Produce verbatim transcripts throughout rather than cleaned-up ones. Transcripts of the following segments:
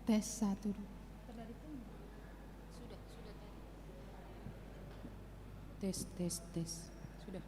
Tes, satu, dua. Sudah, sudah tadi. Tes, tes, tes. Sudah.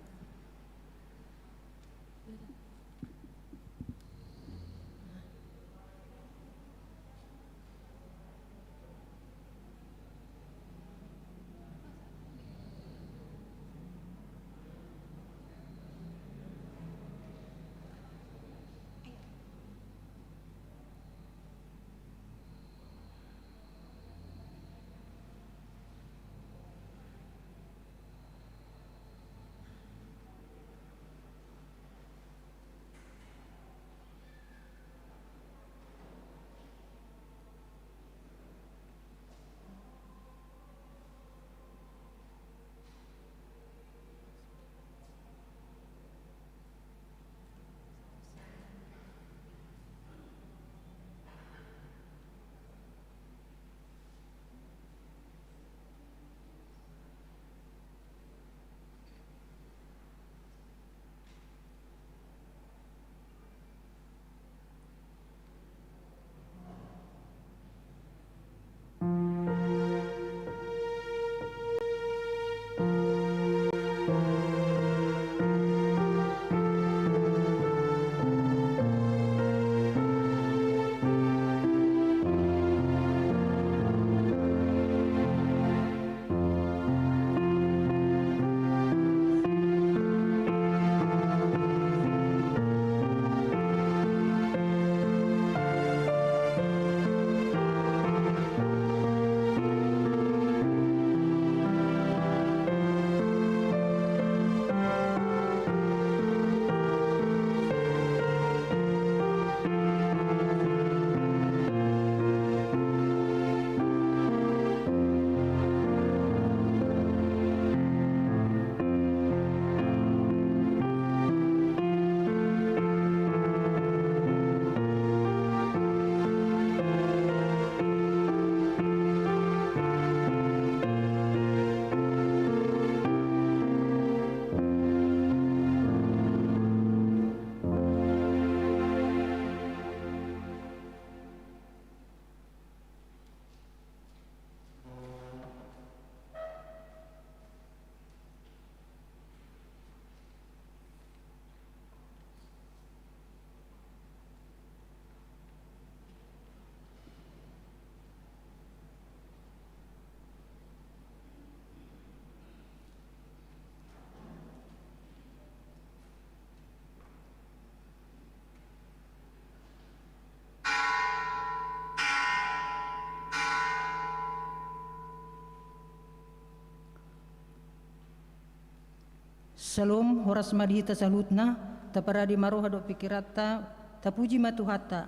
Syalom, horas ma di hita saluhutna. Taparade ma roha dohot pingkiranta, tapuji ma Tuhanta.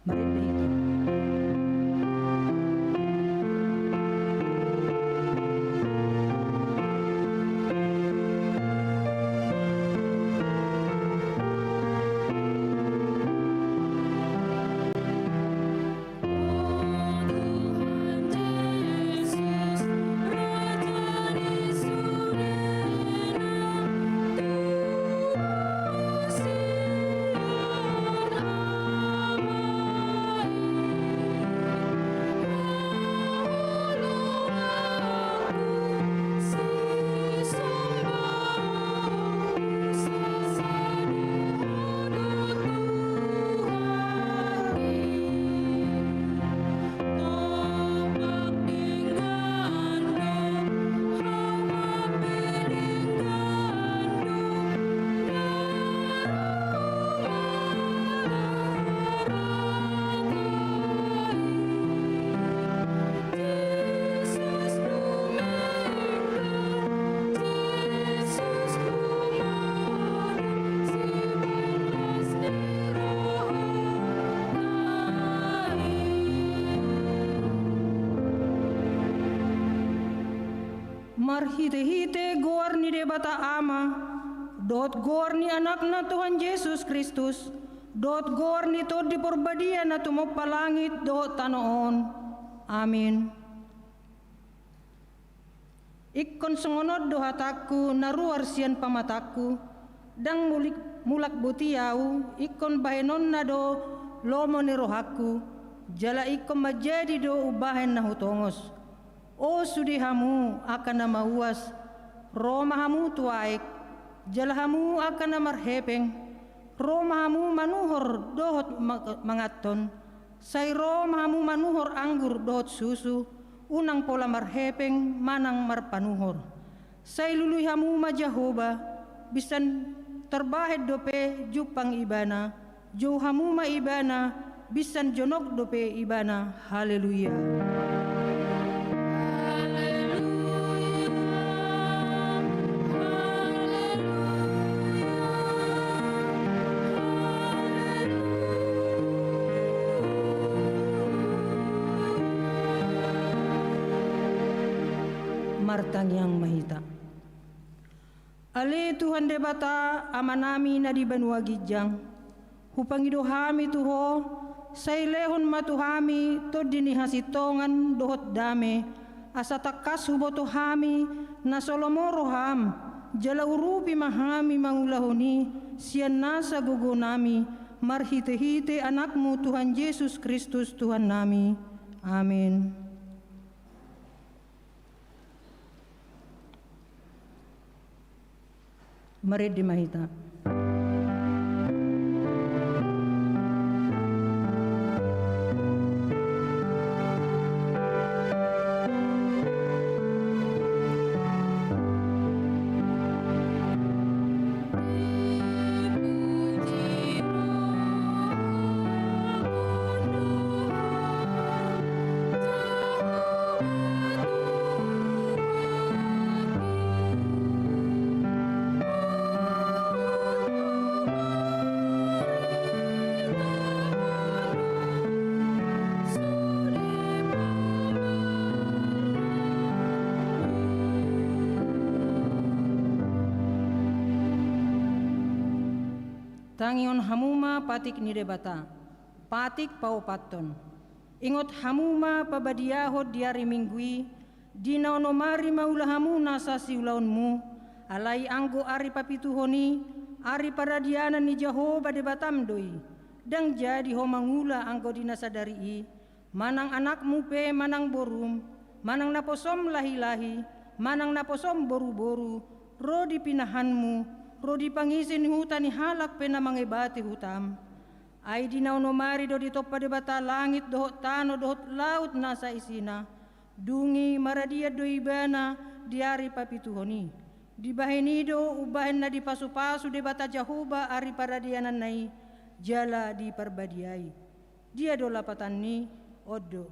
Marende hita. Marhitehite goar ni Debata Ama, dohot goar ni Anakna Tuhan Jesus Kristus, dohot goar ni Tondi Porbadia na tumompa langit dohot tano on. Amin. Ingkon songon on do hatangku na ruar sian pamatangku, ndang mulik-, mulak boti ahu, ingkon bahenonna do lomo ni rohangku, jala ingkon manjadi do umbahen na hutongos. O sude hamu angka na mauas, ro ma hamu tu aek, jala hamu angka na marhepeng, ro ma hamu manuhor dohot ma-, manganhon, sai ro ma hamu manuhor anggur dohot susu, unang pola marhepeng manang marpanuhor. Sai lului hamu ma Jahowa, binsan tarbahen dope jumpang Ibana, jou hamu ma Ibana, binsan jonok dope Ibana. Haleluya. Haleluya, haleluya, haleluya. Martangiang ma hita. Ale Tuhan Debata, Amanami na di banua ginjang, hupangido hami tu Ho, sai lehon ma tu hami tondi ni hasintongan dohot dame, asa tangkas huboto hami na so lomo roham, jala urupi ma hami mangulahon i sian nasa gogonami, marhitehite Anakmu Tuhan Jesus Kristus Tuhannami. Amen. Marende ma hita. Tangihon hamu ma patik ni Debata. Patik paopathon. Ingot hamu ma pabadiahon di ari Minggu i, di na onom ari mangula hamu nasa siulaonmu, alai anggo ari papituhon i, ari paradianan ni Jahowa Debatam do i. Ndang jadi ho mangula anggo di na sadari i, manang anakmu pe manang borum, manang naposom lahilahi, manang naposom boruboru, ro di pinahanmu, ro di pangise ni huta ni halak pe na mangebati hutam. Ai di na onom ari do ditompa Debata langit dohot tano dohot laut nasa isina. Dung i maradian do Ibana di ari papituhon i. Dibahen i do umbahen na dipasupasu Debata Jahowa ari paradiananna i, jala diparbadiai. Dia do lapatanni? On do.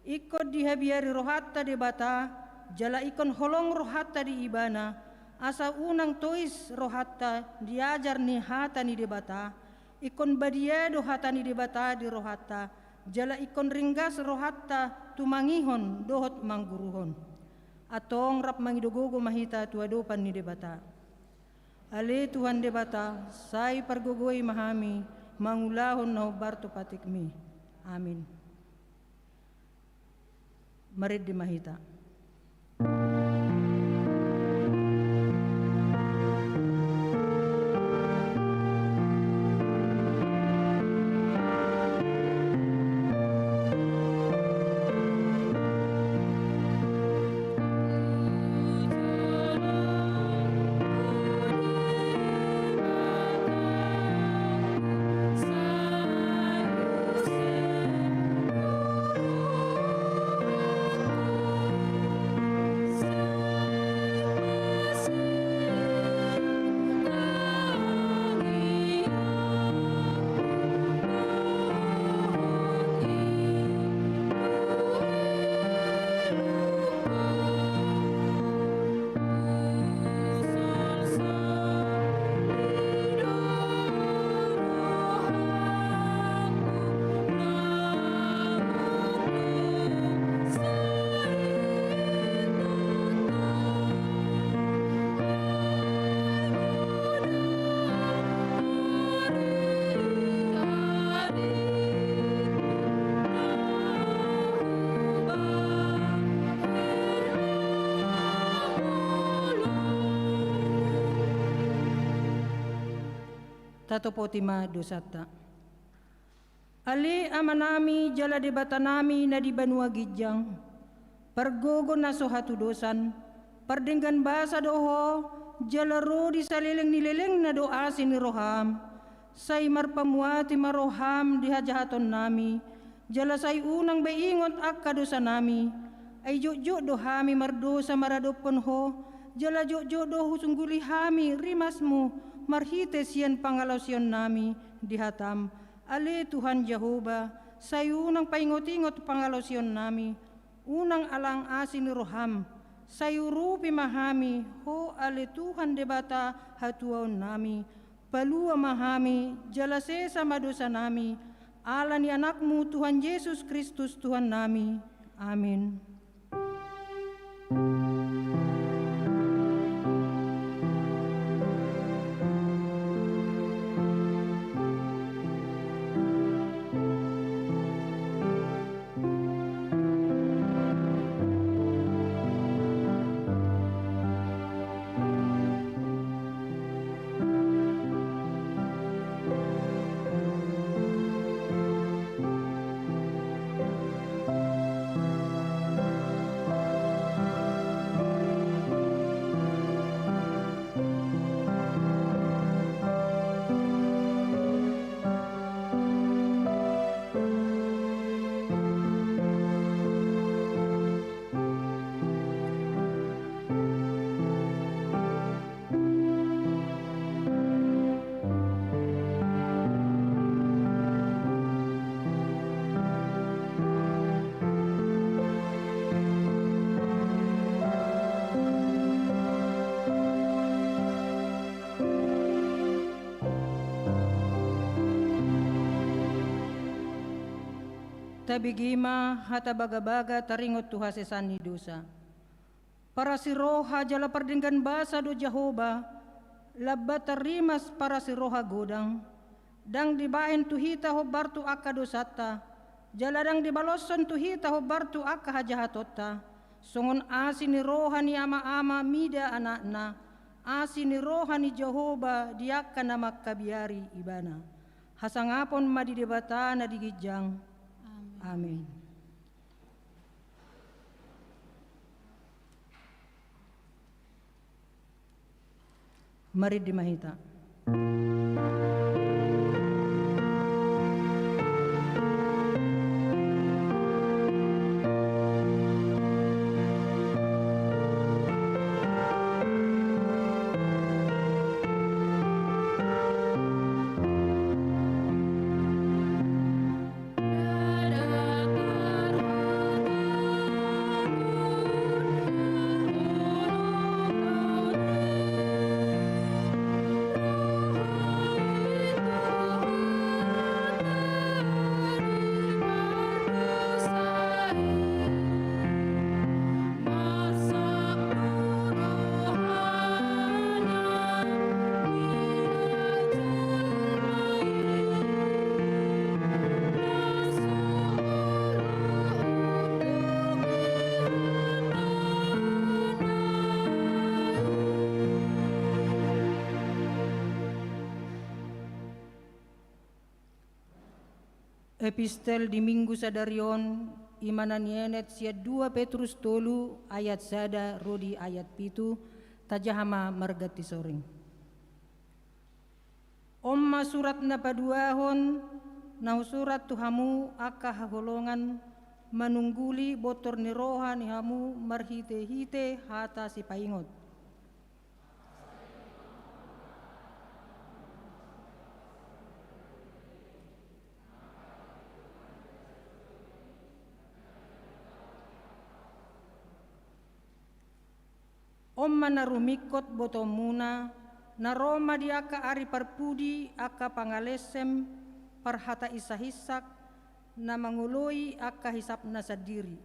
Ingkon dihabiari rohanta Debata, jala ingkon holong rohanta di Ibana, asa unang tois rohanta di ajar ni hata ni Debata, ingkon badia do hata ni Debata di rohanta, jala ingkon ringgas rohanta tumangihon dohot mangguruhon. Antong rap mangido gogo ma hita tu adopan ni Debata. Ale Tuhan Debata, sai pargogoi ma hami mangulahon na hombar tu patikmi. Amin. Marende ma hita. Tatopoti ma dosanta. Ale Amanami jala Debatanami na di banua ginjang, pargogo na so hatudosan, pardenggan basa do Ho, jala ro di saleleng ni lelengna do asi ni roham. Sai marpamuati ma roham di hajahatonnami, jala sai unang be ingot angka dosanami. Ai jotjot do hami mardosa maradophon Ho, jala jotjot do husungguli hami rimasmu marhite sian pangalaosionnami di hatam. Ale Tuhan Jahowa, sai unang paingotingot pangalaosionnami, unang alang asi ni roham, sai urupi ma hami, Ho ale Tuhan Debata hatuaonnami, palua ma hami, jala sesa ma dosanami, ala ni Anakmu Tuhan Jesus Kristus Tuhannami. Amin. Tabege ma hata bagabaga taringot tu hasesaan ni dosa. Parasi roha jala pardenggan basa do Jahowa, lam ba tarrimas parasi roha godang. Ndang dibahen tu hita hombar tu angka dosanta, jala ndang dibaloshon tu hita hombar tu angka hajahatonta. Songon asi ni roha ni ama-ama mida anakna, asi ni roha ni Jahowa di angka na mangkabiari ibana. Hasangapon ma di Debata na di ginjang. Amin. Amin. Maridi ma hita. Epistel di Minggu sadari on, i ma na nienet sian dua Petrus tolu ayat sada ro di ayat pitu, tajaha ma marganti soring. On ma surat na paduahon, na husurat tu hamu angka haholongan, manungguli bontor ni roha ni hamu marhite-hite hata sipaingot. On ma na rumingkot botoonmuna, na ro ma di angka ari parpudi angka pangalesem, parhata insahinsak, na mangoloi angka hisapna sandiri.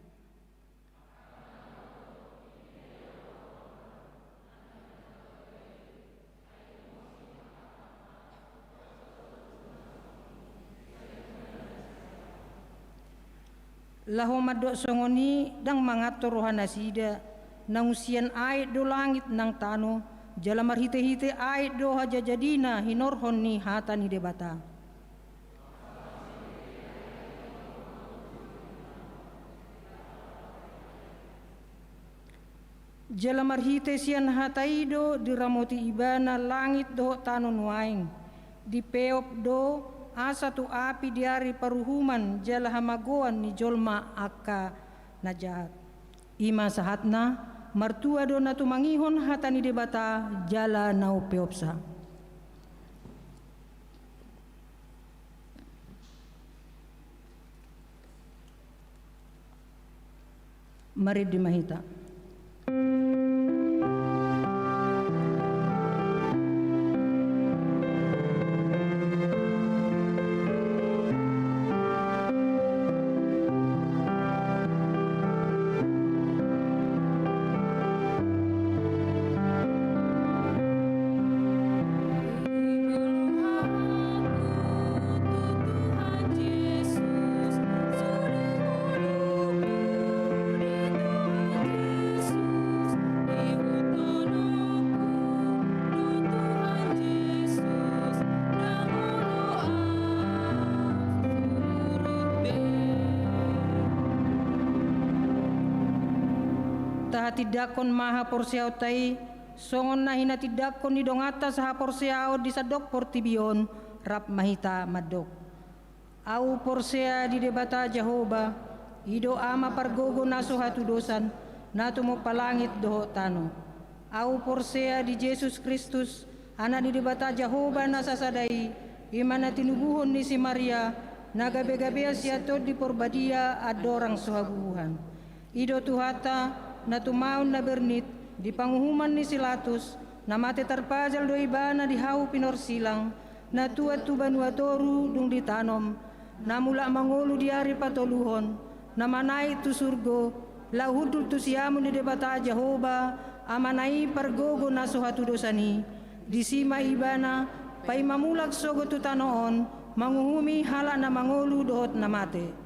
Laho mandok songon i ndang manganto rohanasida, naung sian aek do langit nang tano, jala marhite-hite aek do hajajadina hinorhon ni hata ni Debata. Jala marhite sian hata i do diramoti ibana langit dohot tano nuaeng, dipeop do asa tu api di ari paruhuman jala hamagoan ni jolma angka na jahat. I ma sahatna, martua do na tumangihon hata ni Debata jala na umpeopsa. Marende ma hita. Tahatindangkon ma haporseaonta i, songon na hinatindangkon ni donganta sahaporseaon di sandok portibi on, rap ma hita mandok. Ahu porsea di Debata Jahowa, i do Ama pargogo na so hatudosan, na tumompa langit dohot tano. Ahu porsea di Jesus Kristus, Anak ni Debata Jahowa na sasada i, i ma na tinubuhon ni si Maria, na gabegabean sian Tondi Porbadia andorang so habubuhan. I do Tuhanta, na tumaon na bernit, di panguhuman ni si Latus, na mate tarpajal do ibana di hau pinorsilang, na tuat tu banua toru dung ditanom, na mulak mangolu di ari patoluhon, na manaek tu surgo, laho hundul tu siamun ni Debata Jahowa, Amana i pargogo na so hatudosan i, disi ma ibana, paima mulak sogot tu tano on, manguhumi halak na mangolu dohot na mate.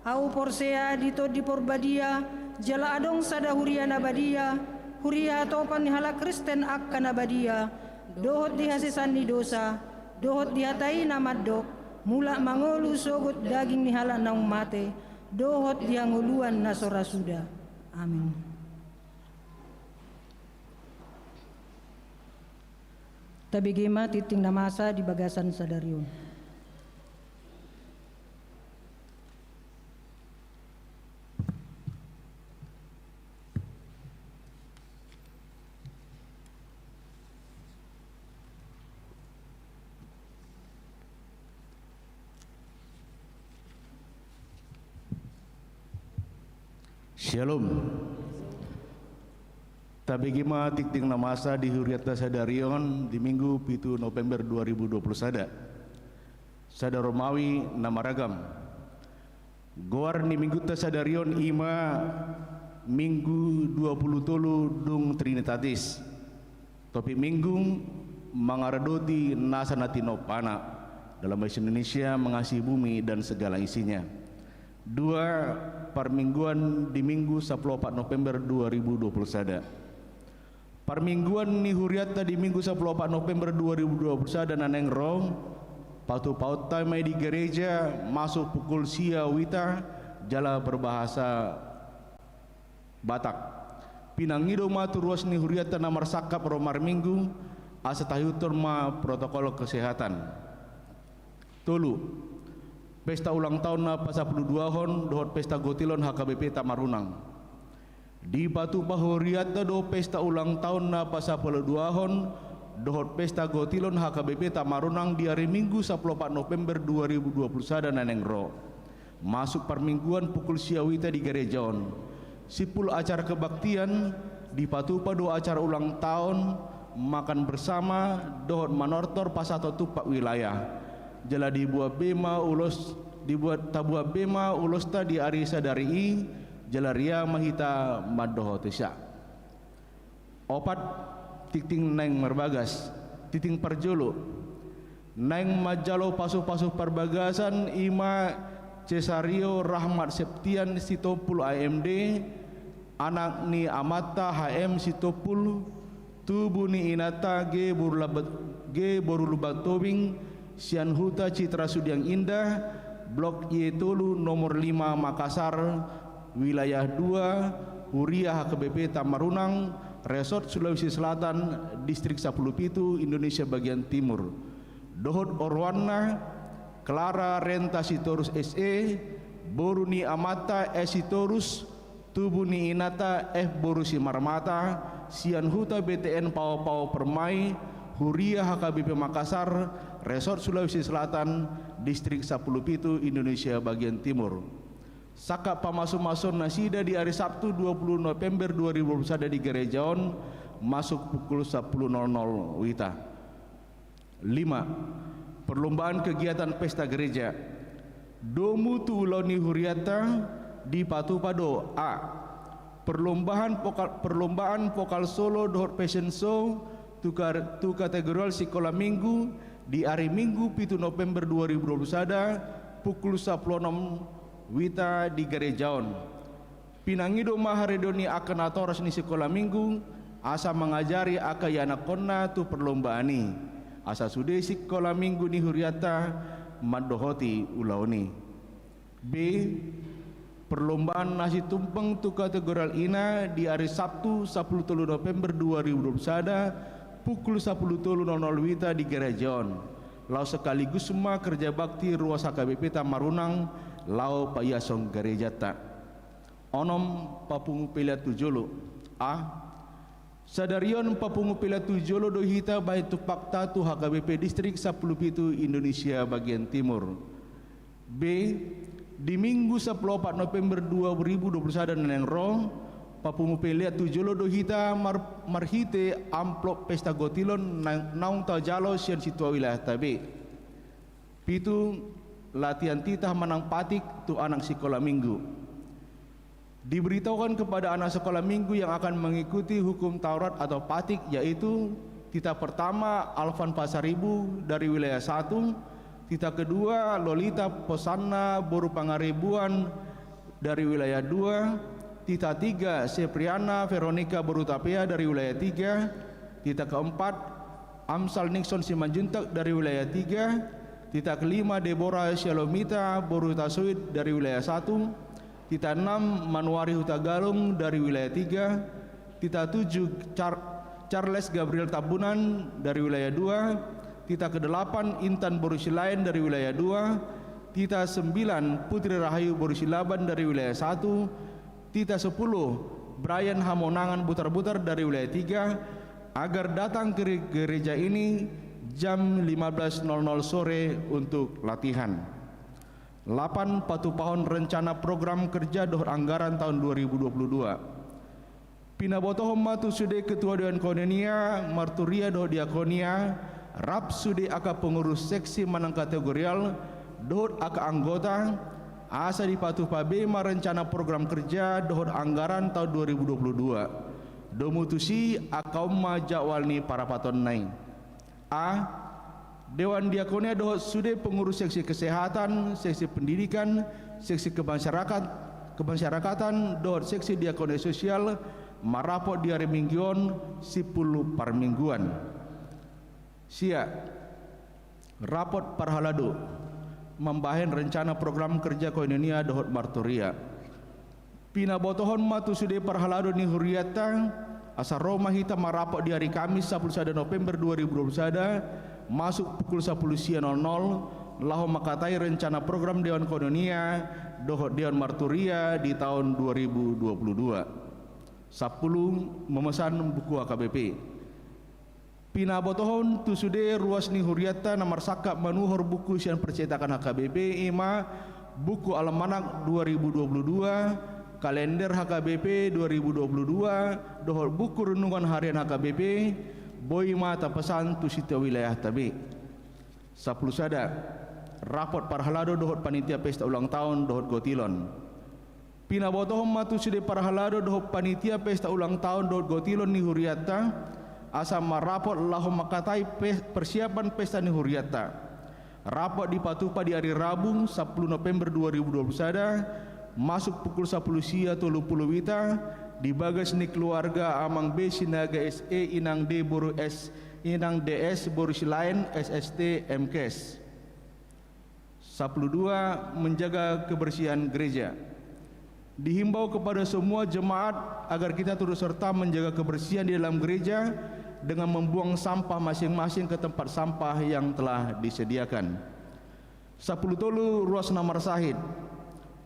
Ahu porsea di Tondi Porbadia, jala adong sada huria na badia, huria hatopan ni halak Kristen angka na badia, dohot di hasesaan ni dosa, dohot di hata i na mandok, mulak mangolu sogot daging ni halak naung mate, dohot di hangoluan na so ra suda. Amin. Tabege ma tingting na masa di bagasan sadari on. Syalom. Tabege ma tingting na masa di hurianta sadari on di Minggu pitu November dua ribu dua puluh sada. Sada Romawi na maragam. Goar ni Minggunta sadari on i ma Minggu dua puluh tolu dung Trinitatis. Topik Minggu, mangaradoti nasa na tinompana, dalam bahasa Indonesia, mengasihi bumi dan segala isinya. Dua, parmingguan di Minggu sampulu opat November dua ribu dua puluh sada. Parmingguan ni hurianta di Minggu sampulu opat November dua ribu dua puluh sada na naeng ro, patupaonta ma i di gareja masuk pukul sia hita jala berbahasa Batak. Pinangido ma tu ruas ni hurianta na marsangkap ro marminggu, asa tahihuthon ma protokol kesehatan. Tolu, pesta ulang taon na pasampuluduahon dohot pesta gotilon H K B P Tamarunang. Dipatupa hurianta do pesta ulang taon na pasampuluduahon dohot pesta gotilon H K B P Tamarunang di ari Minggu sampulu opat November dua ribu dua puluh sada na naeng ro. Masuk parmingguan pukul sia hita di gareja on. Simpul acara kebaktian, dipatupa do acara ulang taon, makan bersama, dohot manortor pasahaton tumpak wilayah. Jala dibuat be ma ulos, dibuat, tabuat be ma ulosta di ari sadari i, jala ria ma hita mandohoti sa. Opat, tingting naeng marbagas, tingting parjolo. Naeng manjalo pasupasu parbagasan i ma Cesario Rahmat Septian Sitompul A M D, anak ni amanta H M Sitompul, tubu ni inanta G boru Lambat-, G boru Lumbantobing, sian Huta Citra Sudiang Indah, Blok Y tolu, nomor lima, Makassar, wilayah dua, huria H K B P Tamarunang, Resort Sulawesi Selatan, Distrik Sampulu Pitu, Indonesia bagian timur. Dohot oroanna, Clara Renta Sitorus S E, boru ni amanta S Sitorus, tubu ni inanta F boru Simarmata, sian huta B T N Pao-Pao Permai, huria H K B P Makassar, Resort Sulawesi Selatan, Distrik Sampulu Pitu, Indonesia bagian timur. Sangkap pamasu-masuon nasida di ari Sabtu dua puluh November dua ribu dua puluh sada di gereja on, masuk pukul sampulu nol nol wita. Lima. Perlombaan kegiatan pesta gereja. Domu tu ulaon ni hurianta dipatupa do: A. Perlombaan vokal, perlombaan vokal solo dohot fashion show tu kar-, tu kategorial sikola minggu di ari Minggu pitu November dua ribu dua puluh sada, pukul sampulu onom wita di gereja on. Pinangido ma haridoni angka natoras ni sikola minggu, asa mangajari angka ianakhonna tu perlombaan i, asa sude sikola minggu ni hurianta mandohoti ulaon i. B. Perlombaan nasi tumpeng tu kategorial ina di ari Sabtu sampulu tolu November dua ribu dua puluh sada, pukul sampulu tolu nol nol wita di gereja on. Laos sekaligus ma kerja bakti ruas H K B P-ta marunang laho paiashon gerejanta. Onom. Papungu pelean tu jolo. A. Sadari on papungu pelean tu jolo do hita bahen tumpakta tu H K B P Distrik Sampulu Pitu Indonesia bagian timur. B. Di Minggu sampulu opat November dua ribu dua puluh sada na naeng ro, papungu pelean tu jolo do hita mar-, marhite amplop pesta gotilon na-, naung tajalo sian sintua wilayahta be. Pitu. Latihan titah manang patik tu anak sikola minggu. Diberitahukan kepada anak sekolah minggu yang akan mengikuti hukum Taurat atau patik, yaitu titah pertama Alvan Pasaribu dari wilayah satu, titah kedua Lolita Posanna boru Pangaribuan dari wilayah dua, titah tiga Sepriana Veronica boru Hutapea dari wilayah tiga, titah keempat Amsal Nixon Simanjuntak dari wilayah tiga, titah kelima Deborah Shalomita boru Hutasoit dari wilayah satu, titah enam Manuari Hutagalung dari wilayah tiga, titah tujuh Char-, Charles Gabriel Tambunan dari wilayah dua, titah kedelapan Intan boru Silaen dari wilayah dua, titah sembilan Putri Rahayu boru Silaban dari wilayah satu, titah sepuluh Brian Hamonangan Butarbutar dari wilayah tiga, agar datang ke re-, gereja ini jam lima belas nol nol sore untuk latihan. Lapan. Patupahon rencana program kerja dohot anggaran taon dua ribu dua puluh dua. Pinabotohon ma tu sude ketua dewan koinonia, marturia dohot diakonia, rap sude angka pengurus seksi manang kategorial, dohot angka anggota, asa dipatupa be ma rencana program kerja dohot anggaran taon dua ribu dua puluh dua. Domu tusi angka on ma jadwal ni parapatonna i. A. Dewan diakonia dohot sude pengurus seksi kesehatan, seksi pendidikan, seksi kemasyarakat-, kemasyarakatan, dohot seksi diakonia sosial, marapot di ari Minggu on, simpul parmingguan. Sia. Rapot parhalado mambahen rencana program kerja koinonia dohot marturia. Pinabotohon ma tu sude parhalado ni hurianta, asa ro ma hita marapot di ari Kamis sampulu sada November dua ribu dua puluh sada, masuk pukul sampulu sia nol nol, laho mangkatai rencana program dewan koinonia dohot dewan marturia di taon dua ribu dua puluh dua. Sampulu. Memesan buku H K B P. Pinabotohon tu sude ruas ni hurianta na marsangkap manuhor buku sian percetakan H K B P, i ma buku Almanak dua ribu dua puluh dua, kalender H K B P dua ribu dua puluh dua, dohot buku renungan harian H K B P, boi ma tapesan tu sintua wilayahta be. Sampulu sada. Rapot parhalado dohot panitia pesta ulang taon dohot gotilon. Pinabotohon ma tu sude parhalado dohot panitia pesta ulang taon dohot gotilon ni hurianta, asa marapot laho mangkatai pe-, persiapan pesta ni hurianta. Rapot dipatupa di ari Rabu, sampulu November dua ribu dua puluh sada, masuk pukul sampulu sia tolu pulu wita, di bagas ni keluarga Amang B Sinaga S E, Inang D boru S, Inang D S boru Silaen, S S T, M Kes. Sampulu dua. Menjaga kebersihan gereja. Dihimbau kepada semua jemaat agar kita turut serta menjaga kebersihan di dalam gereja dengan membuang sampah masing-masing ke tempat sampah yang telah disediakan. Sampulu tolu, ruas na marsahit.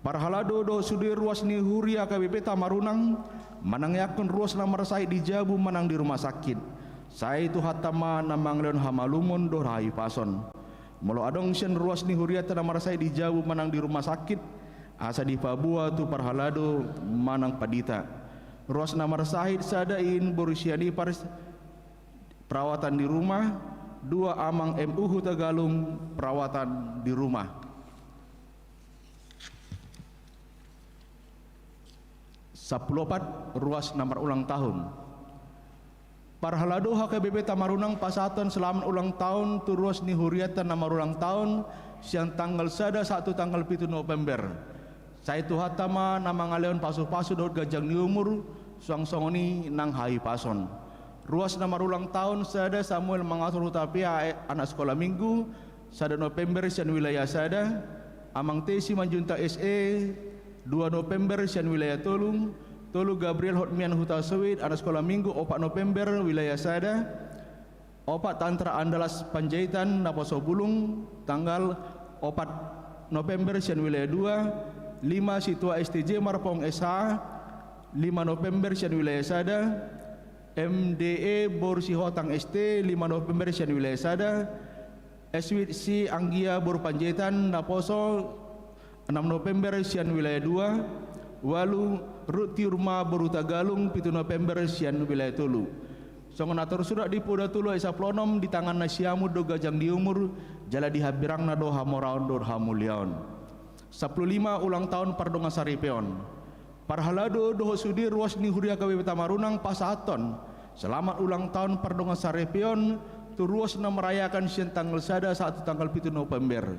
Parhalado dohot sude ruas ni huria H K B P Tamarunang manangiangkon ruas na marsahit di jabu manang di rumah sakit. Sai Tuhanta ma na mangalehon hamalumon dohot hahipason. Molo adong sian ruas ni hurianta na marsahit di jabu manang di rumah sakit, asa dipaboa tu parhalado manang pandita. Ruas na marsahit sada, Iin boru Sianipar, perawatan di rumah. Dua, Amang M U Hutagalung, perawatan di rumah. Sampulu opat, ruas na marulang tahun. Parhalado H K B P Tamarunang pasahathon selamat ulang tahun tu ruas ni hurianta na marulang tahun sian tanggal sada sahat tu tanggal pitu November. Sai Tuhanta ma na mangalehon pasupasu dohot ganjang ni umur, suang songon i nang hahipason. Ruas na marulang tahun sada, Samuel Mangatur Hutapea, anak sekolah minggu, sada November sian wilayah sada. Amang Tesi Manjuntak S E, dua November sian wilayah tolu. Tolu, Gabriel Hotmian Hutasoit, anak sekolah minggu, opat November wilayah sada. Opat, Tantra Andalas Panjaitan, naposo bulung, tanggal opat November sian wilayah dua. Lima, Situa S T J Marpong S H, lima November sian wilayah sada. M D E boru Sihotang S T, lima November sian wilayah sada. S W C Anggia boru Panjaitan, naposo, enam November sian wilayah dua. Ualu, Rut Tiurma boru Hutagalung, pitu November sian wilayah tolu. Songon na tarsurat di Poda tolu ayat sampulu onom, di tanganna siamun do ganjang ni umur, jala di hambirangna do hamoraon dohot hamuliaon. Sampulu lima, ulang tahun pardongan saripeon. Parhalado dohot sude ruas ni huria H K B P Tamarunang pasahathon selamat ulang tahun pardongan saripeon tu ruas na merayakan sian tanggal sada sahat tu tanggal pitu November.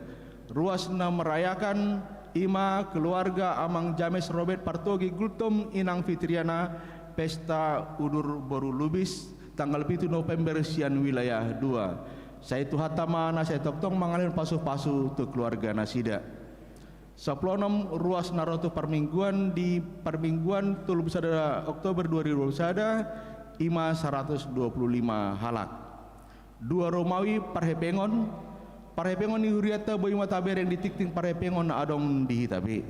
Ruas na merayakan i ma keluarga Amang James Robert Partogi Gultom, Inang Fitriana, Pesta Udur boru Lubis, tanggal pitu November sian wilayah dua. Sai Tuhanta ma na sai tongtong mangalehon pasupasu tu keluarga nasida. Sampulu onom, ruas na ro tu parmingguan di parmingguan tolu pulu sada Oktober dua ribu dua pulu sada, i ma saratus dua pulu lima halak. Dua, Romawi, parhepengon. Parhepengon ni hurianta boi ma tabereng di tingting parhepengon na adong di hita be.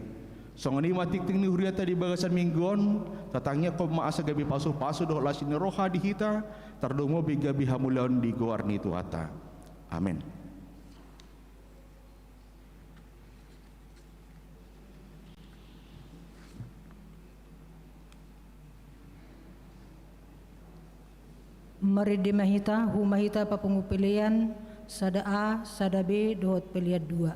Songon i ma tingting ni hurianta di bagasan minggu on, tatangiangkon ma asa gabe pasupasu dohot las ni roha di hita, tarlumobi gabe hamuliaon di goar ni Tuhanta. Amen. Marende ma hita, huma hita papungu pelean sada A, sada B dohot pelean dua.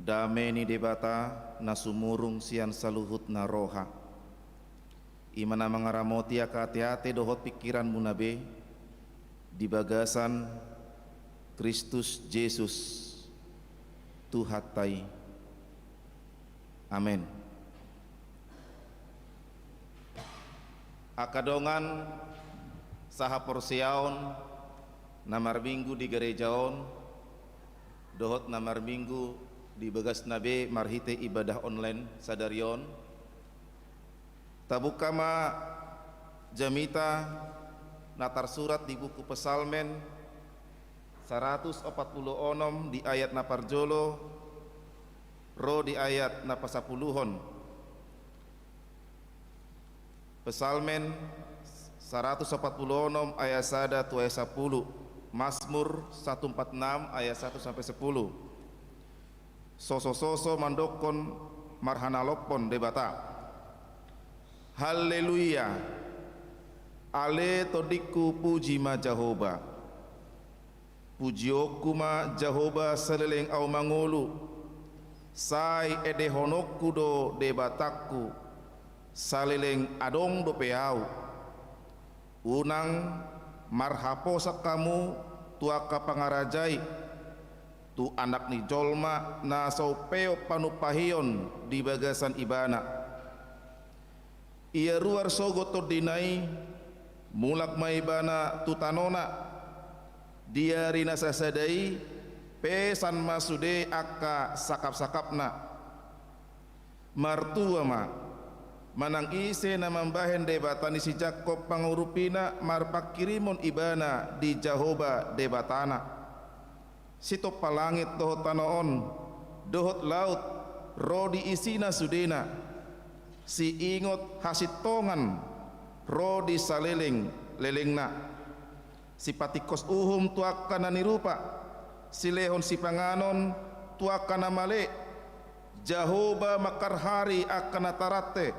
Dame ni Debata na sumurung sian saluhutna roha, i ma na mangaramoti angka ateate dohot pingkiranmuna be di bagasan Kristus Jesus Tuhanta i. Amen. Angka dongan sahaporseaon na marminggu di gareja on dohot na marminggu di bagasna be marhite ibadah online sadari on, tabuka ma jamita na tarsurat di buku Psalmen saratus opat pulu onom di ayat na parjolo ro di ayat na pasapuluhon. Psalmen saratus opat pulu onom ayat sada tu ayat sapulu. Mazmur satu empat enam ayat satu sampai sepuluh. Sosososo mandokkon marhanalophon Debata. Haleluya. Ale tondingku, puji ma Jahowa. Pujionku ma Jahowa saleleng ahu mangolu, sai edehononku do Debatangku saleleng adong dope ahu. Unang marhaposan hamu tu angka pangaraja i, tu Anak ni jolma na so peop panumpahion di bagasan Ibana. Ia ruar sogot tondina i, mulak ma Ibana tu tanona. Di ari na sasada i, pesan ma sude angka sangkapsangkapna. Martua ma, manang ise na mambahen Debata ni si Jakob pangurupina marpanghirimon ibana di Jahowa Debatana. Sitompa langit dohot tano on, dohot laut, ro di isina sudena. Siingot hasintongan ro di salelenglelengna. Sipatingkos uhum tu angka na nirupa, silehon sipanganon tu angka na male. Jahowa mangkarhari angka na tarante.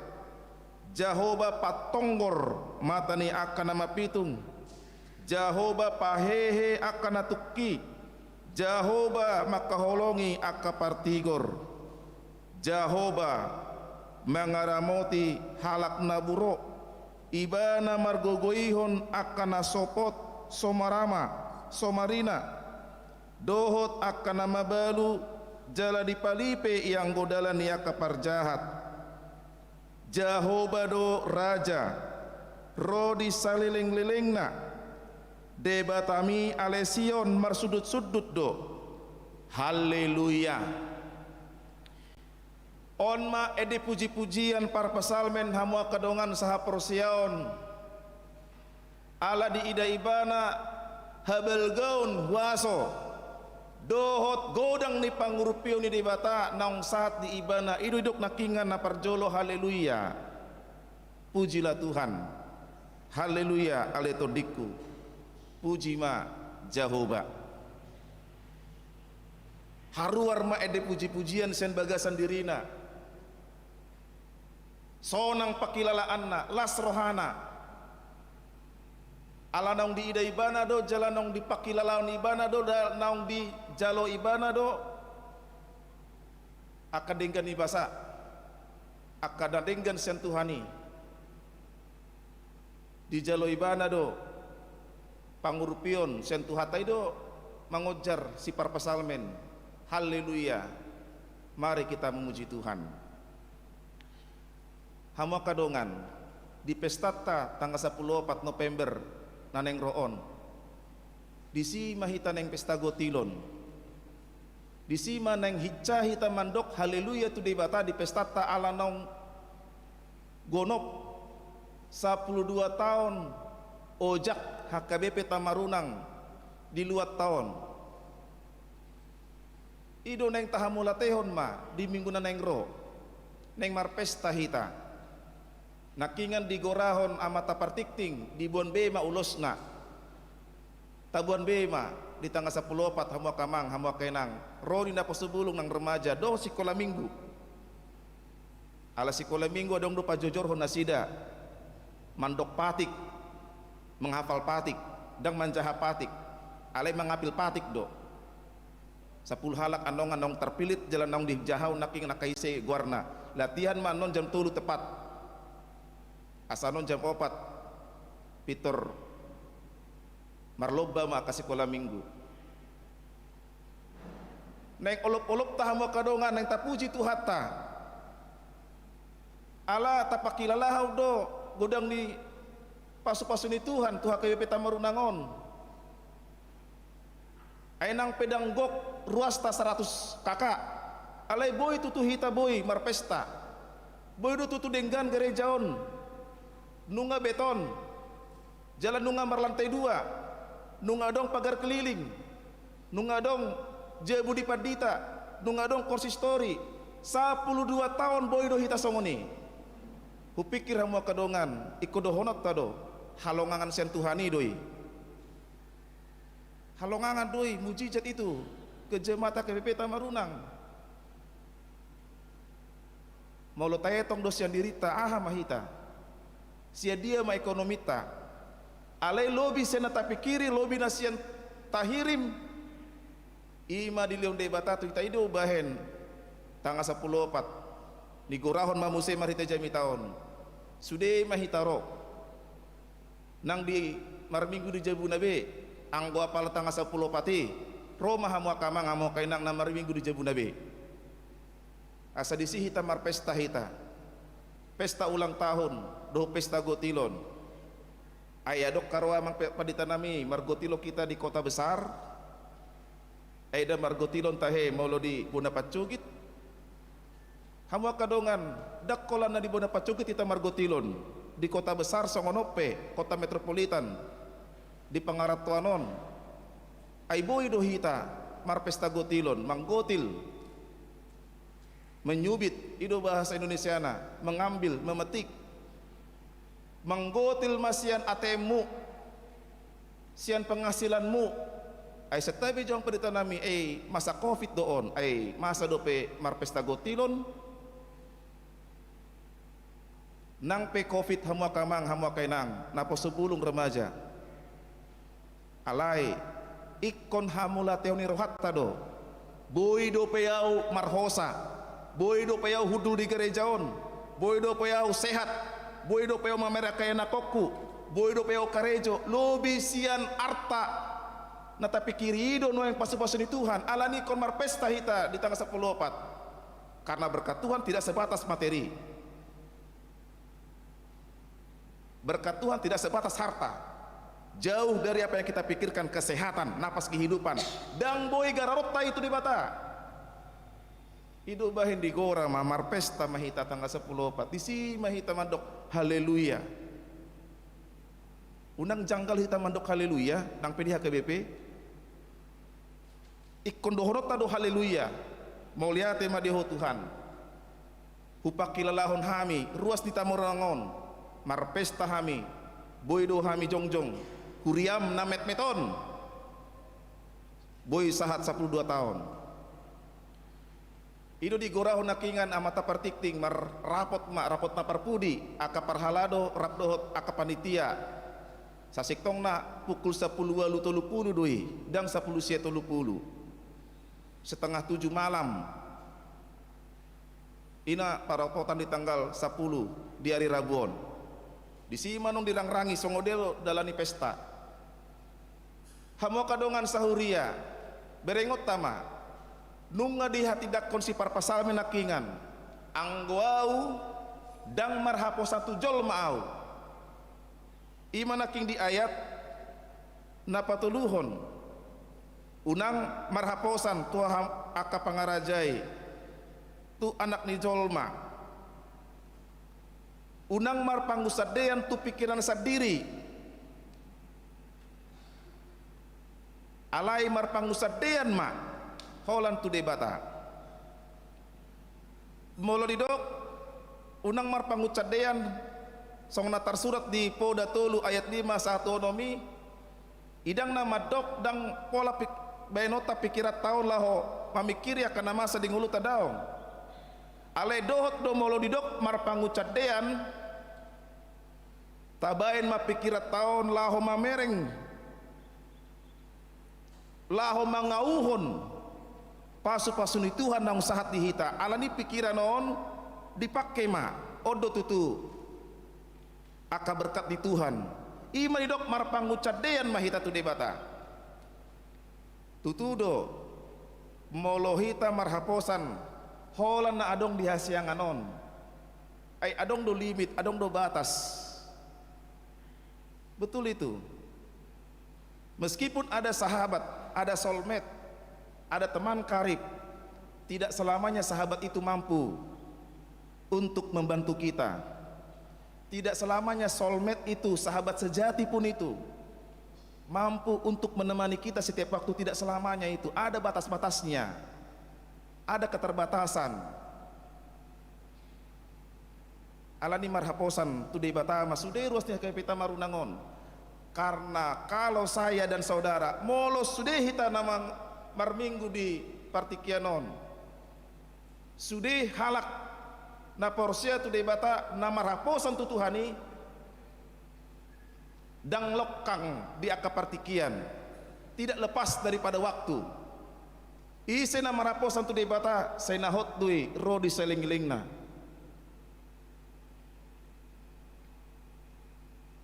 Jahowa patonggor mata ni angka na mapitung. Jahowa pahehe angka na tungki. Jahowa mangkaholongi angka partigor. Jahowa mangaramoti halak na buro. Ibana margogoihon angka na sopot, so marama, so marina, dohot angka na mabalu jala dipalipe ianggo dalan ni angka parjahat. Jahowa do Raja, ro di salelenglelengna. Debatami ale Sion marsundutsundut do. Haleluya. On ma ende pujipujian parpsalmen hamu angka dongan sahaporseaon. Ala diida ibana habalgaon, huaso dohot godang ni pangurupion ni Debata naung sahat di ibana. I do didok nangkingan na parjolo, haleluya. Pujilah Tuhan. Haleluya, ale tondingku. Puji ma Jahowa. Haruar ma ende pujipujian sian bagasan dirina. Sonang pangkilalaanna, las rohana. Ala naung diida ibana do, jala naung dipangkilalaon ibana do, da-, naung dijalo ibana do. Angka denggan ni basa, angka na denggan sian Tuhan i. Dijalo ibana do pangurupion sian Tuhanta i do mangonjar si parpsalmen. Haleluya. Mari kita memuji Tuhan. Hamu angka dongan, di pestanta tanggal sampulu opat November na naeng ro on, disi ma hita naeng pesta gotilon. Disi ma naeng hinsa hita mandok haleluya tu Debata di pestanta, ala naung gonop sampulu dua taon ojak H K B P Tamarunang di luatta on. I do naeng tahamulatehon ma di minggu na naeng ro, naeng marpesta hita. Nangkingan digorahon Amanta Partingting, diboan be ma ulosna. Taboan be ma di tanggal sampulu opat, hamu angka amang, hamu angka inang, ro di naposobulung nang remaja dohot sikola minggu. Ala sikola minggu adong do pajojorhon nasida mandok patik, menghafal patik, ndang manjaha patik, alai mangapil patik do. Sampulu halak annon, annon tarpillit jala naung dijaha on nangkin angka ise goarna. Latihan ma annon jam tolu tepat. Asa annon jam opat pintor marlomba ma angka sikola minggu. Naeng olopolopta hamu angka dongan, naeng tapuji Tuhanta. Ala tapangkilalahon do godang ni pasupasu ni Tuhan tu H K B P Tamarunang on. Ai nang pe ndang gok ruasta saratus K K, alai boi tutu hita boi marpesta. Boi do tutu denggan gareja on. Nunga beton. Jala nunga marlantai dua. Nunga adong pagar keliling. Nunga adong jabu di pandita. Nunga adong konsistori. Sampulu dua taon boi do hita songon i. Hupikir hamu angka dongan, ingkon dohononta do, halongangan sian Tuhan i do i. Halongangan do i, mujizat itu, kerja mata H K B P Tamarunang. Molo taetong do sian dirinta, aha ma hita? Sian dia ma ekonominta? Alai lobi sian na tapingkiri, lobi na sian tahirim. I ma dilehon Debata tu hita, i do bahen tanggal sampulu opat. Nigorahon ma muse marhite jamita on. Sude ma hita ro. Nang di marminggu di jabuna be, anggo apala tanggal sampulu opat i, ro ma hamu angka amang, hamu angka inang na marminggu di jabuna be. Asa disi hita marpesta hita. Pesta ulang tahun, dohot pesta gotilon. Ai adong ka ro amang pe-, pandita nami, margotilon hita di kota besar. Ai ndang margotilon tahe molo di bona pansogit. Hamu angka dongan, ndang holan na di bona pansogit hita margotilon. Di kota besar songon on pe, kota metropolitan, di pangarantoan on. Ai boi do hita marpesta gotilon, manggotil. Menyubit, i do bahasa Indonesiana, mengambil, memetik. Manggotil ma sian A T M-mu, sian penghasilanmu. Ai santabi jo amang pandita nami, ai masa covid do on, ai masa dope marpesta gotilon. Nang pe covid hamu angka amang, hamu angka inang, naposo bulung, remaja. Alai, ingkon hamauliatehon ni rohanta do. Boi dope ahu marhosa, boi dope ahu hundul di gareja on, boi dope ahu sehat, boi dope ahu mamereng angka ianakhonku, boi dope ahu karejo, lobi sian arta. Na tapingkiri i do nuaeng pasupasu ni Tuhan, alani ingkon marpesta hita di tanggal sampulu opat. Karena berkat Tuhan tidak sebatas materi. Berkat Tuhan tidak sebatas harta. Jauh dari apa yang kita pikirkan, kesehatan, napas kehidupan. Ndang boi gararonta i tu Debata. I do bahen digora ma, marpesta ma hita tanggal sampulu opat. Disi ma hita mandok haleluya. Unang janggal hita mandok haleluya nang pe di H K B P. Ingkon dohononta do haleluya. Mauliate ma di Ho Tuhan. Hupangkilalahon hami ruas ni Tamarunang on. Marpesta hami. Boi do hami jongjong. Huriam na metmet on. Boi sahat sampulu dua taon. I do digorahon nangkingan amanta partingting, marrapot ma, rapot na parpudi, angka parhalado rap dohot angka panitia. Sasintongna pukul sampulu ualu tolu pulu do i, ndang sampulu sia tolu pulu. Setengah tujuh malam. I na parapotan di tanggal sampulu, di ari Rabu on. Disi ma annon dirangrangi, songon dia do dalan ni pesta. Hamu angka dongan sahuria, berengonta ma. Nunga dihatindanghon si parpsalmen nangkingan, anggo ahu ndang marhaposan tu jolma ahu. I ma nangkin di ayat na patoluhon, unang marhaposan tu ha-, angka pangaraja i, tu anak ni jolma. Unang marpangunsandean tu pingkiran sandiri. Alai marpangunsandean ma holan tu Debata. Molo didok, unang marpangunsandean, songon na tarsurat di Poda tolu ayat lima sahat tu onom i, i ndang na mandok ndang pola pik-, baenonta pingkiranta on laho mamingkiri angka na masa di ngolunta, daong. Alai dohot do molo didok marpangunsandean, tabaen ma pingkiranta on laho mamereng, laho mangauhon, Pasu-pasu ni Tuhan naung sahat di hita, alani pikiran on dipangke ma, on do tutu angka berkat ni Tuhan. I ma didok marpangunsandean ma hita tu Debata. Tutu do, molo hita marhaposan holan na adong di hasiangan on, ai adong do limit, adong do batas. Betul itu. Meskipun ada sahabat, ada soulmate, ada teman karib, tidak selamanya sahabat itu mampu untuk membantu kita. Tidak selamanya soulmate itu, sahabat sejati pun itu, mampu untuk menemani kita setiap waktu. Tidak selamanya itu, ada batas-batasnya, ada keterbatasan. Alani marhaposan tu Debata ma sude ruas ni hepeng hita marunang on. Karena kalau saya dan saudara, molo sude hita na mang-, marminggu di partingkian on, sude halak na porsea tu Debata na marhaposan tu Tuhan i, ndang longkang di angka partingkian, tidak lepas daripada waktu. Ise na marhaposan tu Debata, sai na hot do i ro di salelenglelengna.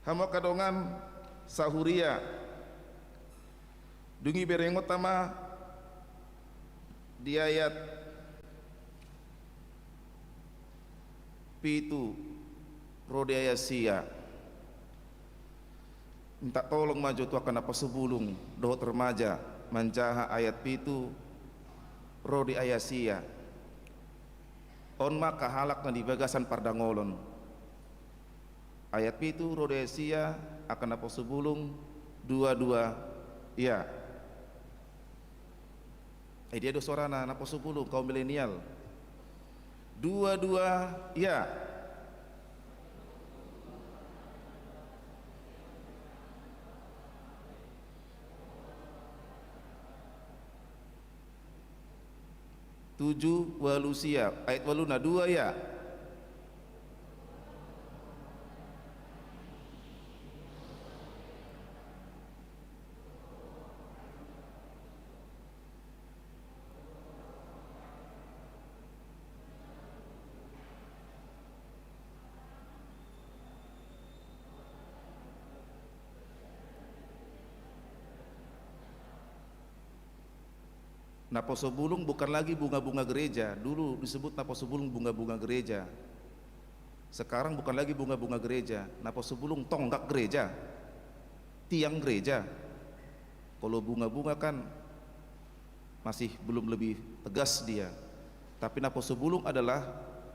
Hamu angka dongan sahuria, dung i berengonta ma di ayat pitu ro di ayat sia. Minta tolong ma jo tu angka naposobulung dohot remaja manjaha ayat pitu ro di ayat sia. On ma angka halak na di bagasan pardangolon. Ayat pitu ro di ayat sia, angka naposobulung dua dua, ya. Eh, dia do suarana, naposobulung, kaum milenial. Dua dua, ya. Tujuh ualu sia, ayat ualu na dua, ya. Naposobulung bukan lagi bunga-bunga gereja. Dulu disebut naposobulung bunga-bunga gereja. Sekarang bukan lagi bunga-bunga gereja. Naposobulung tonggak gereja, tiang gereja. Kalau bunga-bunga kan masih belum lebih tegas dia. Tapi naposobulung adalah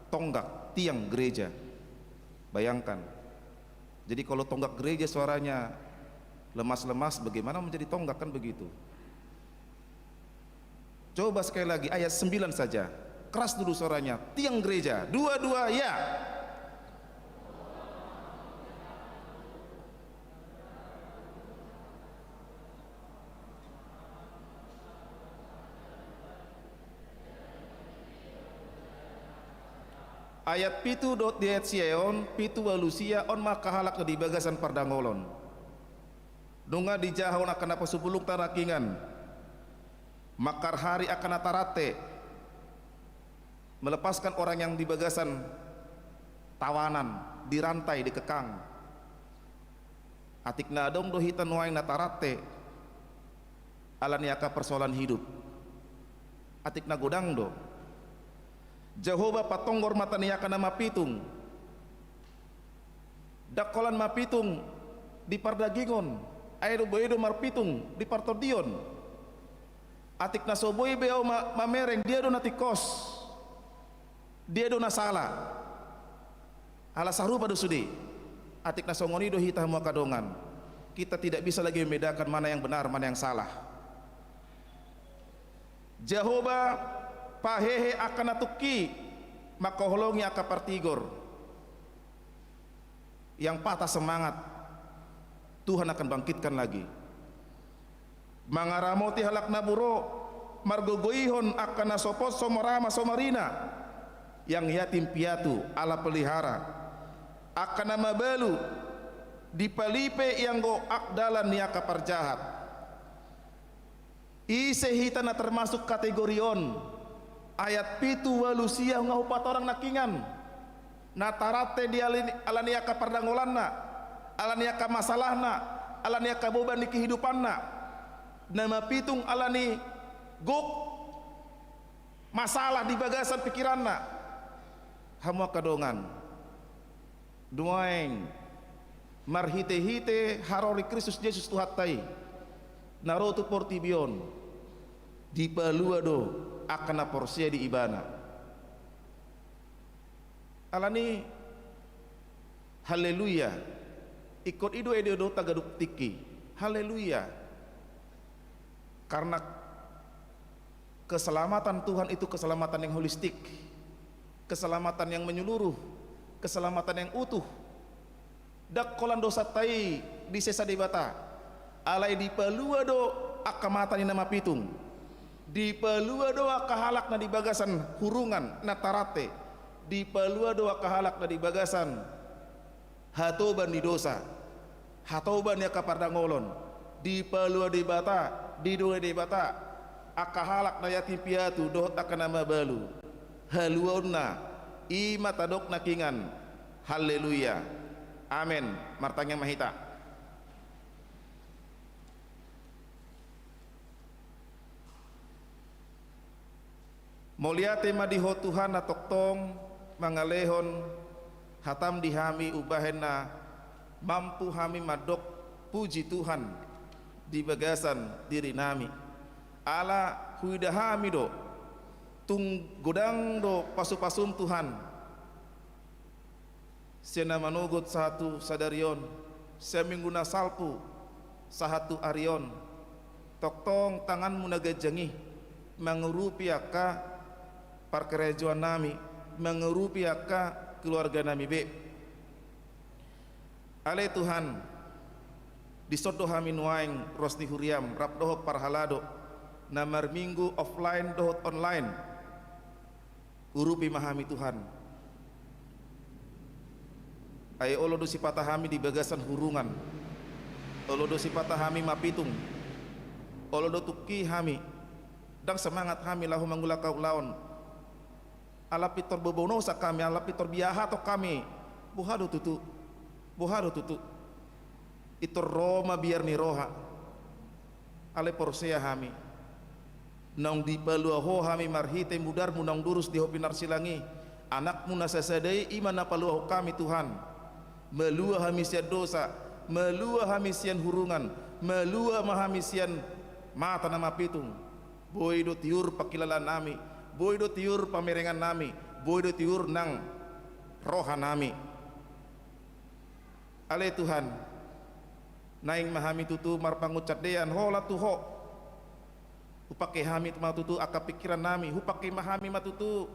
tonggak, tiang gereja. Bayangkan. Jadi kalau tonggak gereja suaranya lemas-lemas, bagaimana menjadi tonggak, kan begitu? Coba sekali lagi, ayat sembilan saja. Keras dulu suaranya. Tiang gereja. Dua dua, ya. Ayat pitu dohot di ayat sia on, pitu ualu sia, on ma angka halak na di bagasan pardangolon. Nunga dijahahon angka naposobulung tarakingan, mangkarhari angka na tarante, melepaskan orang yang di bagasan tawanan, dirantai, dikekang. Atik na adong do hita nuaeng na tarante, alani angka persoalan hidup. Atik na godang do. Jahowa patonggor mata ni angka na mapitung. Ndang holan mapitung di pardagingon, ai do boi do marpitung di partondion. Atik na so boi be ahu ma-, mamereng, dia do na tingkos, dia do na sala. Ala sarupa do sude. Atik na songon i do hita hamu angka dongan. Kita tidak bisa lagi membedakan mana yang benar, mana yang salah. Jahowa pahehe angka na tungki, mangkaholongi angka partigor. Yang patah semangat, Tuhan akan bangkitkan lagi. Mangaramoti halak na buro, margogoihon angka na so pos, so marama, so marina, yang yatim piatu, Allah pelihara. Angka na mabalu, dipalipe ianggo dalan ni angka parjahat. Ise hita na termasuk kategori on? Ayat pitu, ualu, sia, nunga hupatorang nangkingan. Na tarate di alani, alani angka pardangolanna, alani angka masalahna, alani angka boban ni kehidupanna. Na mapitung alani gok masalah di bagasan pikiranna. Hamu angka dongan, nuaeng marhitehite haroro ni Kristus Jesus Tuhanta i, na ro tu portibi on, dipalua do angka na porsea di Ibana. Alani, haleluya. Ingkon i do ende ni hita ganup tingki. Haleluya. Karena keselamatan Tuhan itu keselamatan yang holistik, keselamatan yang menyeluruh, keselamatan yang utuh. Ndang holan dosanta i disesa Debata, alai dipalua do angka mata ni na mapitung, dipalua do angka halak na di bagasan hurungan na tarate, dipalua do angka halak na di bagasan hatoban ni dosa, hatoban ni angka pardangolon, dipalua Debata, didongani Debata angka halak na yatim piatu dohot angka na mabalu. Haluaonna i ma tadok nangkingan. Haleluya. Amen. Martangiang ma hita. Mauliate ma di Ho Tuhan na tongtong mangalehon hataM di hami umbahen na mampu hami mandok puji Tuhan di bagasan dirinami. Ala huida hami do tung godang do pasupasuM Tuhan. Sian na manogot sahat tu sadari on, sian minggu na salpu sahat tu ari on, tongtong tanganMu na ganjang i mangurupi angka parkarejoannami, mangurupi angka keluarganami be. Ale Tuhan, dison do hami nuaeng ruas ni huriaM rap dohot parhalado na marminggu offline dohot online. Urupi ma hami Tuhan. Ai olo do sipata hami di bagasan hurungan, olo do sipata hami mapitung, olo do tungki hami, ndang semangat hami laho mangulahon ulaon. Ala pintor bobonosa hami, ala pintor biahaton hami. Boha do tutu? Boha do tutu? Pintor ro ma biar ni roha. Alai porsea hami, naung dipalua Ho hami marhite mudarMu naung durus di Ho pinarsilang i, AnakMu na sasada i, i ma na paluahon hami Tuhan. Malua hami sian dosa, malua hami sian hurungan, malua ma hami sian mata na mapitung. Boi do tiur pangkilalaannami, boi do tiur pamerengannami, boi do tiur nang rohanami. Ale Tuhan, naeng ma hami tutu marpangunsandean holan tu Ho. Hupangke hami ma tutu angka pingkirannami, hupangke ma hami ma tutu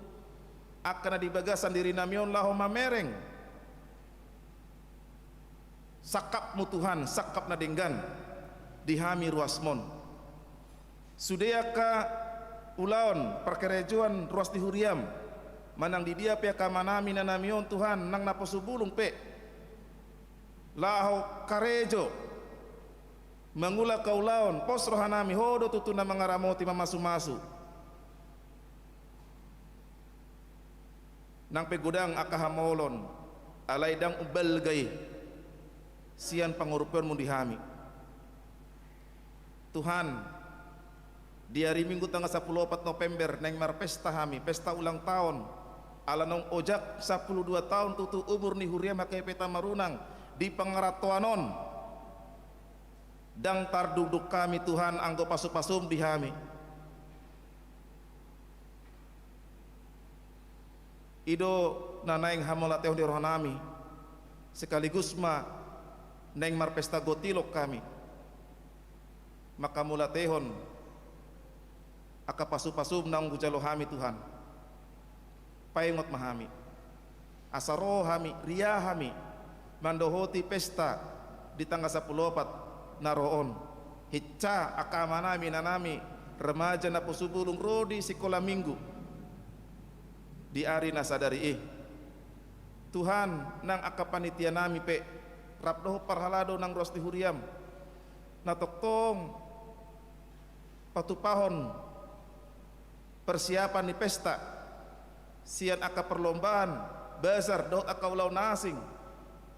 angka na di bagasan dirinami on laho mamereng sangkapMu Tuhan, sangkap na denggan di hami ruasMon. Sude angka ulaon parkarejoan ruas ni huriaM, manang di dia pe angka amanami inanami on Tuhan, nang naposo bulung pe laho karejo mangula angka ulaon, pos rohanami, Ho do tutu na mangaramoti, mamasumasu. Nang pe godang angka hamaolon, alai ndang umbalga i sian pangurupion-Mu di hami. Tuhan, di ari Minggu tanggal sampulu opat November naeng marpesta hami, pesta ulang taon, ala naung ojak sampulu dua taon tutu umur ni huriaM H K I P Tamarunang di pangarantoan on. Ndang tardungdung hami Tuhan anggo pasu-pasuM di hami. I do na naeng hamauliatehon di rohanami, sekaligus ma naeng marpesta gotilon hami. Manghamauliatehon angka pasu-pasuM naung hujalo hami Tuhan. Paingot ma hami, asa ro hami, riah hami mandohoti pesta di tanggal sampulu opat na ro on. Hinsa angka amanami inanami, remaja naposo bulung ro di sikola Minggu di ari na sadari i. Tuhan, nang angka panitianami pe rap dohot parhalado nang ruas ni huriaM na tongtong patupahon persiapan ni pesta, sian angka perlombaan, bazar, dohot angka ulaon na asing.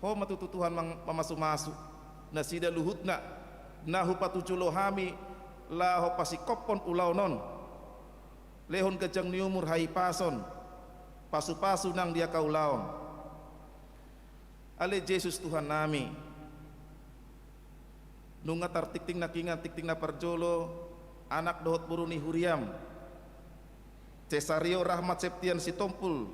Ho ma tutu Tuhan mang-, mamasumasu nasida luhutna, na hupatujolo hami laho pasingkophon ulaon on. Lehon ganjang ni umur, hahipason, pasupasu nang di angka ulaon. Ale Jesus Tuhannami, nunga tartingting nangkingan tingting na parjolo, anak dohot boru ni huriam, Cesario Rahmat Septian Sitompul,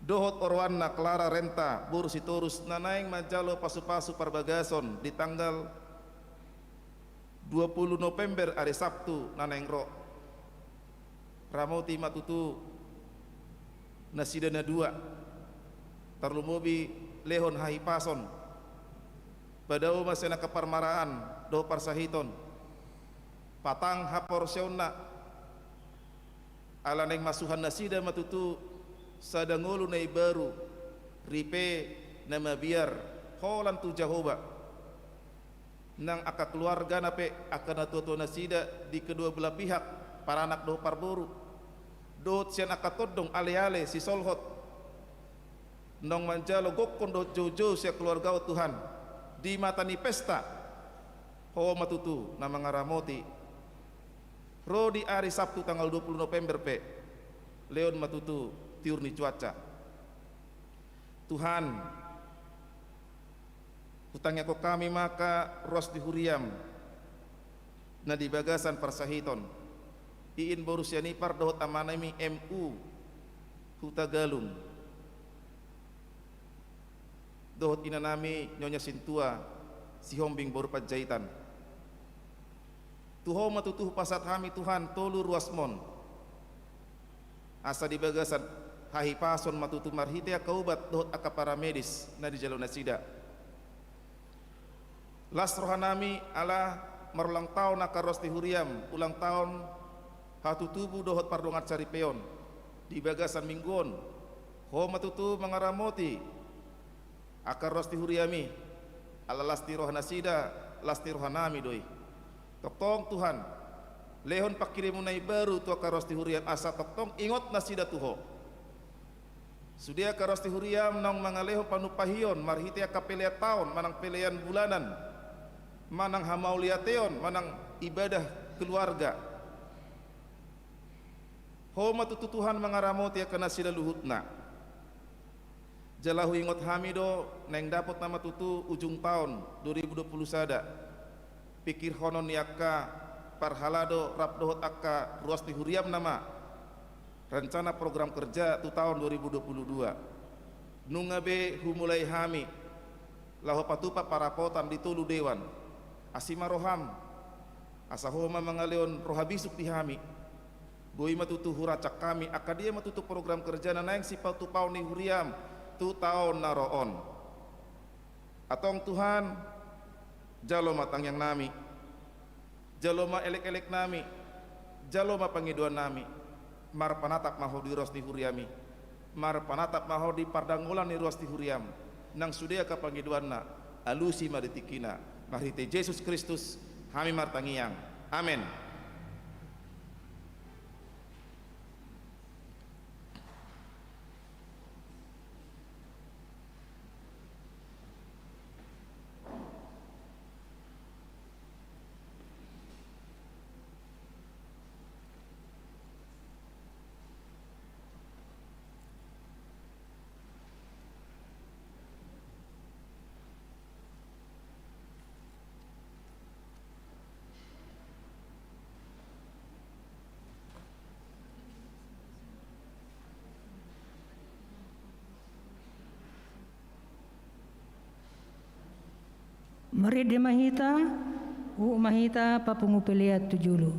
dohot oroanna Clara Renta boru Sitorus, na naeng manjalo pasupasu parbagason di tanggal dua pulu November, ari Sabtu na naeng ro. Ramoti ma tutu nasida na dua, tarlumobi lehon hahipason. Padao ma sian angka parmaraan dohot parsahiton, patang haporseaonna. Ala naeng masuhan nasida ma tutu sada ngolu na imbaru, ripe na mabiar, holan tu Jahowa. Nang angka keluargana pe, angka natuatua nasida di kedua belah pihak, paranak dohot parboru, dohot sian angka tondong, aleale, sisolhot, naung manjalo gokhon dohot joujou sian keluarga on, Tuhan, di mata ni pesta, Ho ma tutu na mangaramoti. Ro di ari Sabtu tanggal dua pulu November pe, lehon ma tutu tiur ni cuaca. Tuhan, hutangiangkon hami ma angka ruas ni huriam na di bagasan parsahiton, iin boru sian ipar dohot amanami M U Hutagalung, dohot inanami Nyonya Sintua Sihombing boru Panjaitan. Tu Ho ma tutu hupasahat hami, Tuhan, tolu ruasmon, asa di bagasan hahipason ma tutu marhite angka ubat dohot angka paramedis na dijalo nasida. Las rohanami ala marulang taon angka ruas ni huriam, ulang taon hatutubu dohot pardongansaripeon di bagasan minggu on. Ho ma tutu mangaramoti angka ruas ni huriami, ala las ni roha nasida, las ni rohanami do i. Tongtong Tuhan, lehon pangkirimon na imbaru tu angka ruas ni huriam, asa tongtong ingot nasida tu Ho. Sude angka ruas ni huriam naung mangalehon panumpahion marhite angka pelean taon, manang pelean bulanan, manang hamauliateon, manang ibadah keluarga. Ho ma tutu Tuhan mangaramoti angka nasida luhutna. Jala huingot hami do, naeng dapot nama tutu ujung taon dua ribu dua pulu sada, pingkirhonon ni angka parhalado rap dohot angka ruas ni huriam nama rencana program kerja tu taon dua ribu dua pulu dua. Nunga be humulai hami laho patupa parapotan di tolu dewan. Asi ma roham, asa Ho ma mangalehon roha bisuk di hami. Boi ma tutu huracak hami angka dia ma tutu program kerja na naeng sipatupaon ni huriam tu taon na ro on. Antong Tuhan, jalo ma tangiangnami, jalo ma elekeleknami, jalo ma pangidoannami. Marpanatap ma Ho di ruas ni huriami, marpanatap ma Ho di pardangolan ni ruas ni huriam, nang sude angka pangidoanna, alusi ma di tingkina. Marhite Jesus Kristus hami martangiang. Amen. Marende ma hita, huhut ma hita papungu pelean tu jolo.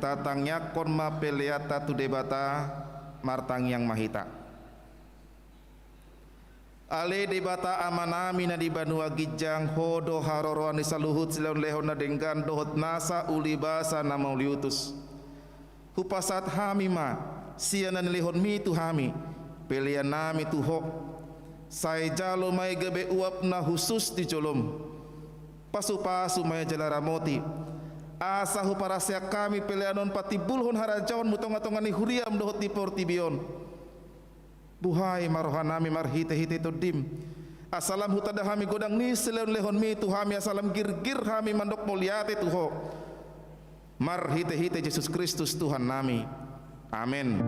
Tatangiangkon ma peleanta tu Debata. Martangiang ma hita. Ale Debata Amanami na di banua ginjang, Ho do haroroan ni saluhut silehonlehon na denggan dohot nasa ulibasa na mauliutus. Hupasahat hami ma sian na nilehonMi tu hami peleannami tu Ho. Sai jalo ma i gabe uap na hushus di joloM. Pasupasu ma i jala ramoti, asa huparaseak hami pelean on patimbulhon harajaonMu tongatonga ni huriaM dohot di portibi on. Buhai ma rohanami marhitehite TondiM, asa lam hutanda hami godang ni silehonlehonMi tu hami, asa lam girgir hami mandok mauliate tu Ho. Marhitehite Jesus Kristus Tuhannami. Amen.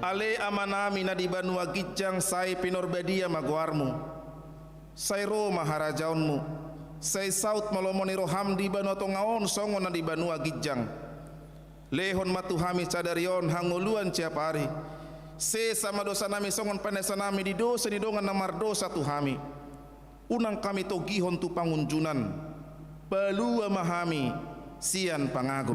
Ale Amanami na di banua ginjang, sai pinarbadia ma goarMu. Sai ro ma harajaonMu. Sai saut ma lomo ni rohaM di banua tonga on songon na di banua ginjang. Lehon ma tu hami sadari on hangoluan siapari. Sesa ma dosanami songon panesanami di dosa ni dongan na mardosa tu hami. Unang hami togihon tu pangunjunan. Palua ma hami sian pangago.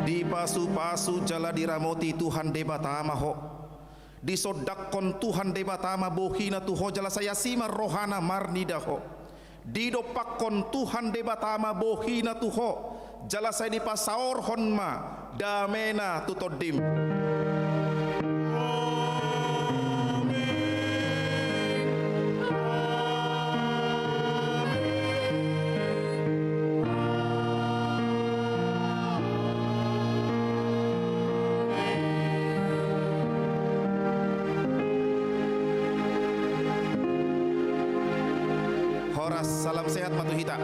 Dipasupasu jala diramoti Tuhan Debata ma ho. Disondangkon Tuhan Debata ma bohiNa tu ho jala sai asi ma rohaNa marnida ho. Didompakkon Tuhan Debata ma bohiNa tu ho jala sai dipasaorhon ma dameNa tu tondim. Horas, salam sehat ma tu hita.